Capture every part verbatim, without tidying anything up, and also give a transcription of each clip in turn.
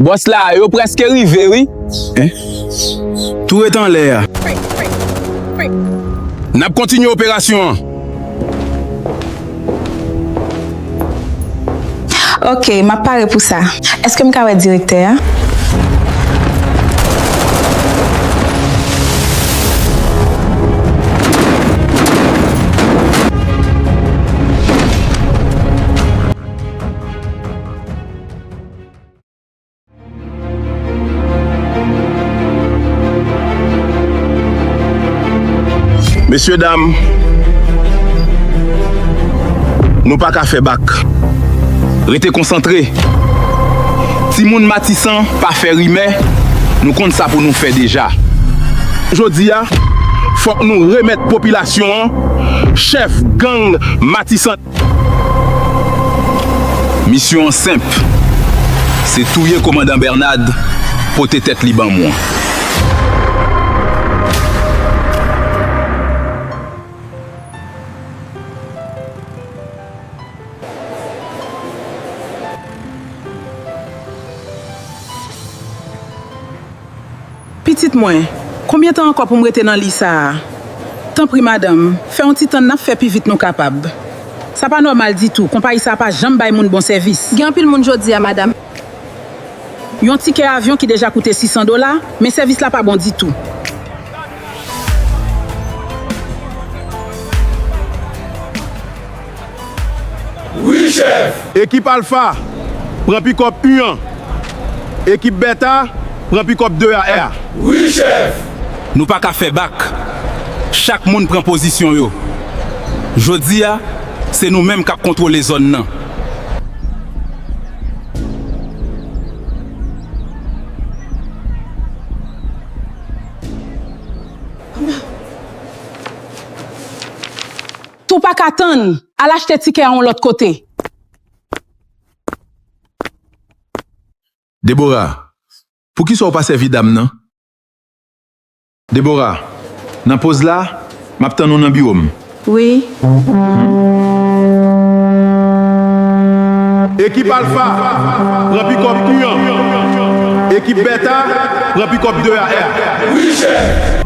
Bòs la, yo prèske rive, wi. Hein? Tou ret anlè a. N ap kontinye operasyon an. Ok, m ap pare pou sa. Èske m ka wè direktè a? Mesye dam, nou pa ka fè bak. Rete konsantre. Timoun Matisan pa fè rimè, nou konn sa pou nou fè deja. Jodi a, fòk nou remèt popilasyon an chèf gang Matisan. Misyon an senp, se touye kòmandan Bernard, pote tèt li ban mwen. Pitit mwen, konbyen tan ankò pou m rete nan liy sa a? Tanpri madanm, fè yon ti tann, n ap fè pi vit nou kapab. Sa pa nòmal ditou, konpayi sa a pa janm bay moun bon sèvis. Gen anpil moun jodi a, madanm. Yon tikè avyon ki deja koute sisan dola, men sèvis la pa bon ditou. Wi, chèf! Ekip Alfa, pran pikòp un an. Ekip Bèta, pran pikòp de a. Wi, chèf! Nou pa ka fè bak. Chak moun pran pozisyon yo. Jodi a, se nou menm k ap kontwole zòn nan. Tou pa ka tann, al achte tikè a yon lòt kote. Debora, poukisa w pa sèvi dam nan? Debora, nan poz la, m ap tann ou nan biwo m. Wi. Ekip Alfa, pran pikòp un an. Ekip Bèta, pran pikòp de a. Wi, chèf.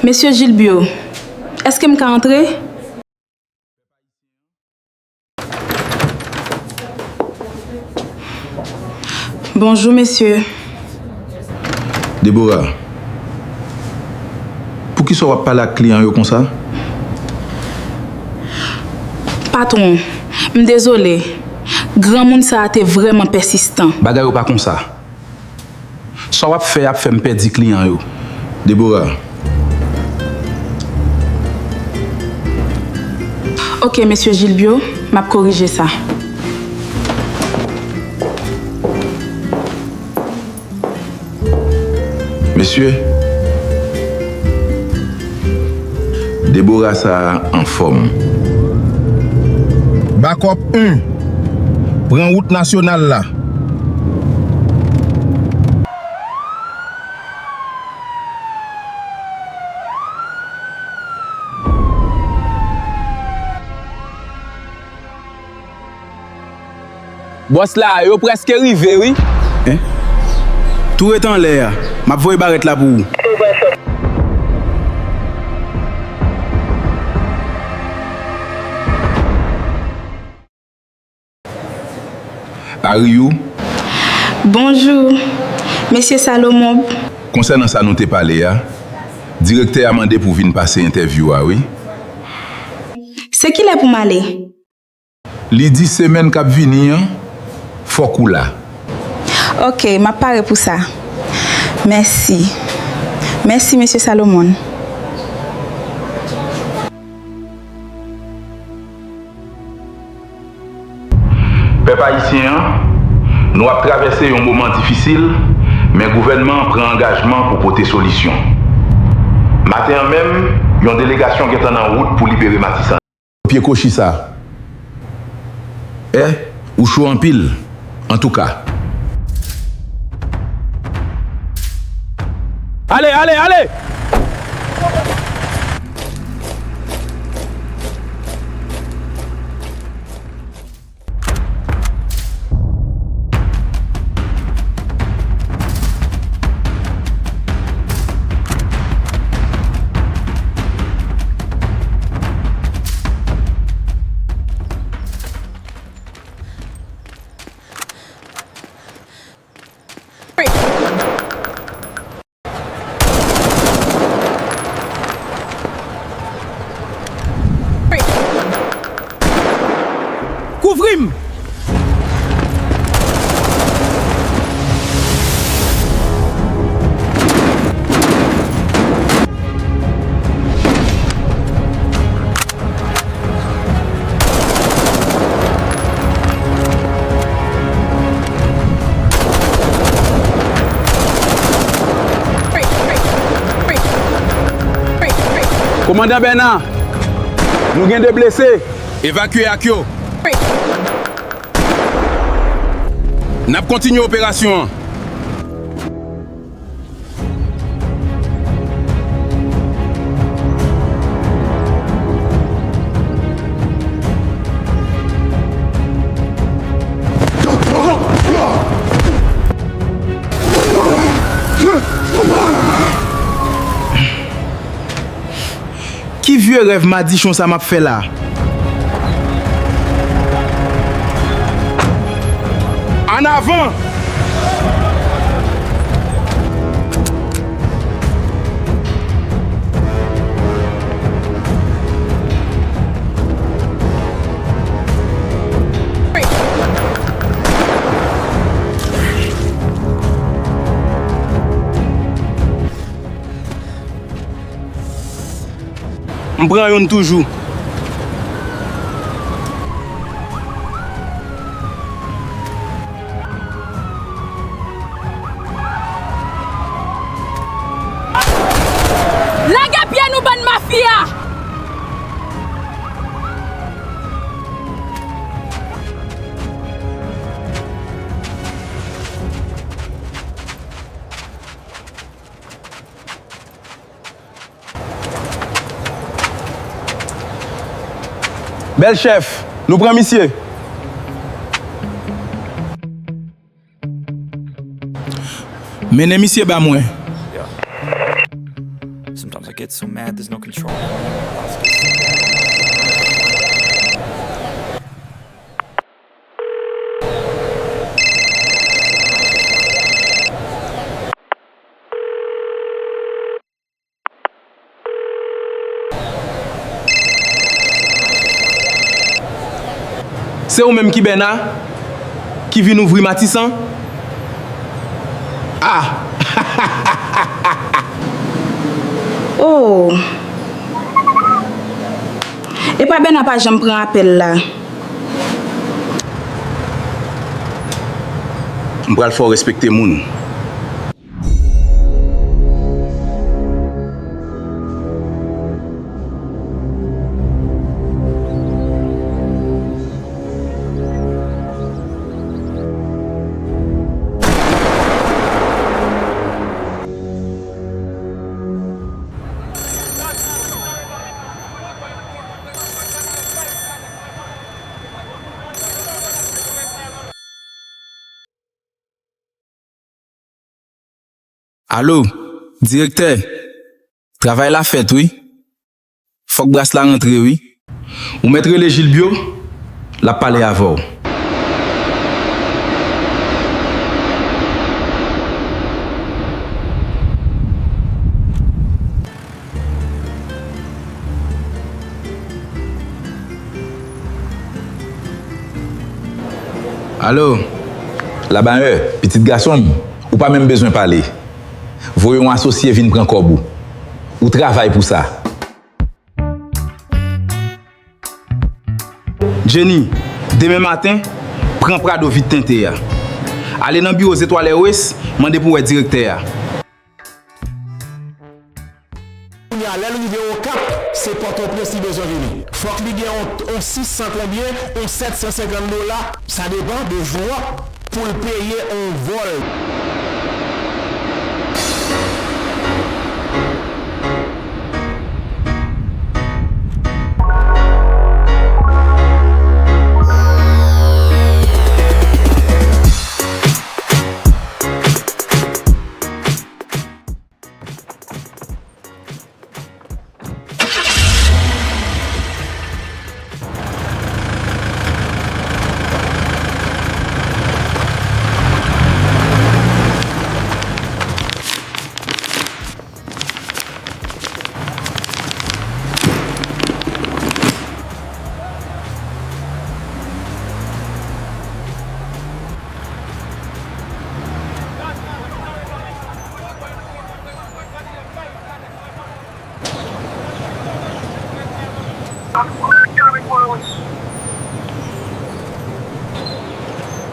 Mesye Gilbio, èske m ka antre? Bonjou, mesye. Debora, poukisa w ap pale ak kliyan yo konsa? Patwon, m dezole. Granmoun sa a te vrèman pèsistan. Bagay yo pa konsa. Sa w ap fè ap fè m pèdi kliyan yo. Debora. Ok, mesye Gilbio, m ap korije sa. Mesye, Debora sa a anfòm. Bakòp un, pran wout nasyonal la. Bòs la, yo prèske rive, wi. Hein? Tou ret anlè a. M ap voye barèt la pou ou. Ariyou. Bonjou, mesye Salomon. Konsènan sa nou te pale a, direktè a mande pou w vin pase entèvyou a, wi. Se kilè pou m ale? Li di semèn k ap vini an, fòk ou la. Ok, m ap pare pou sa. Mèsi. Mèsi, mesye Salomon. Pèp ayisyen an, Nou ap travèse yon moman difisil, men gouvènman an pran angajman pou pote solisyon. Maten an menm, yon delegasyon gentan nan wout pou libere Matisan. Pye kochi sa. Eh, ou cho anpil. Antouka. Ale, ale, ale! Kouvri m! Kòmandan Bèna, nou gen de blese. Evakye ak yo. N ap kontinye operasyon an. Ki vye rèv madichon sa m ap fè la? Ann avan! M pran youn toujou. Lage pye nou, bann mafya! Bèl chèf, nou pran misye. Mennen misye ba mwen. Sometimes I get so mad, there's no control. Se ou menm ki Bèna, ki vin ouvri Matisan? Ah! Oh! Epa Bèna pa janm pran apèl la. M pral fè w respekte moun. Alo, direktè, travay la fèt wi. Fòk bras la rantre wi. Ou mèt rele Jilbyo, l ap pale avè w. Alo, Labayè, pitit gason m, ou pa menm bezwen pale. Voye yon asosye vin pran kòb ou. Ou travay pou sa. Jenny, demen maten, pran Prado vit tente a. Ale nan biwo Zetwal Airways, mande pou wè direktè a. Kounye a, lè l rive Okap, se Pòtoprens li bezwen vini. Fòk li gen yon, yon sis san konbyen, yon sèt san senkant dola, sa depann de jou an, pou l peye yon vòl.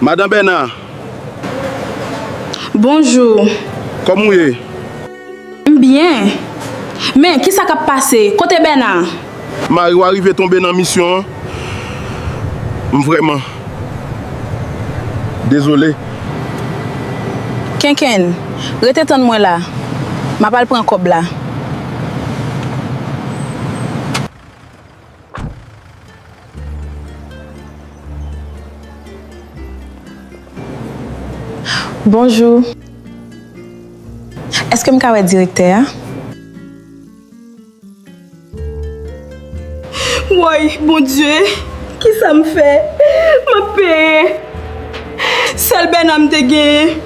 Madan Bèna. Bonjou. Kòman w ye? M byen. Men, kisa k ap pase? Kote Bèna? Mari w a rive tonbe nan misyon an. M vrèman dezole. Kenkenn, rete tann mwen la. M ap al pran kòb la. Bonjou. Èske m ka wè direktè a? Woy, Bondye, kisa m fè? M ap peye. Sèl Bèna m te genyen.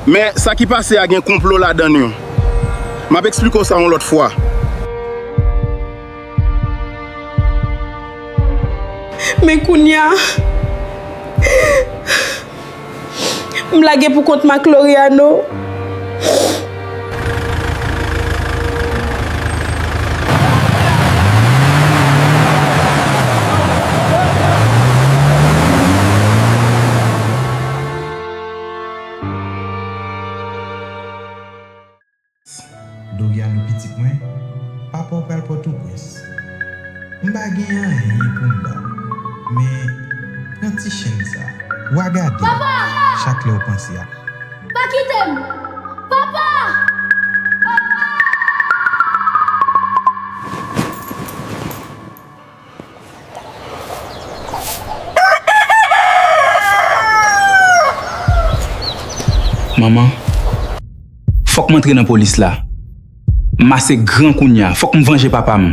Men, sa ki pase a gen konplo ladan l. M ap eksplike w sa yon lòt fwa. Men kounye a, m lage pou kont Macloriano. Doriano pitit mwen, papa w pral Pòtoprens. M pa gen anyen pou m ba w, men pran ti chenn sa. W a gade m chak lè w panse a. Pa kite m! Papa! Manman, fòk m antre nan polis la. M ase gran kounye a, fòk m vanje papa m.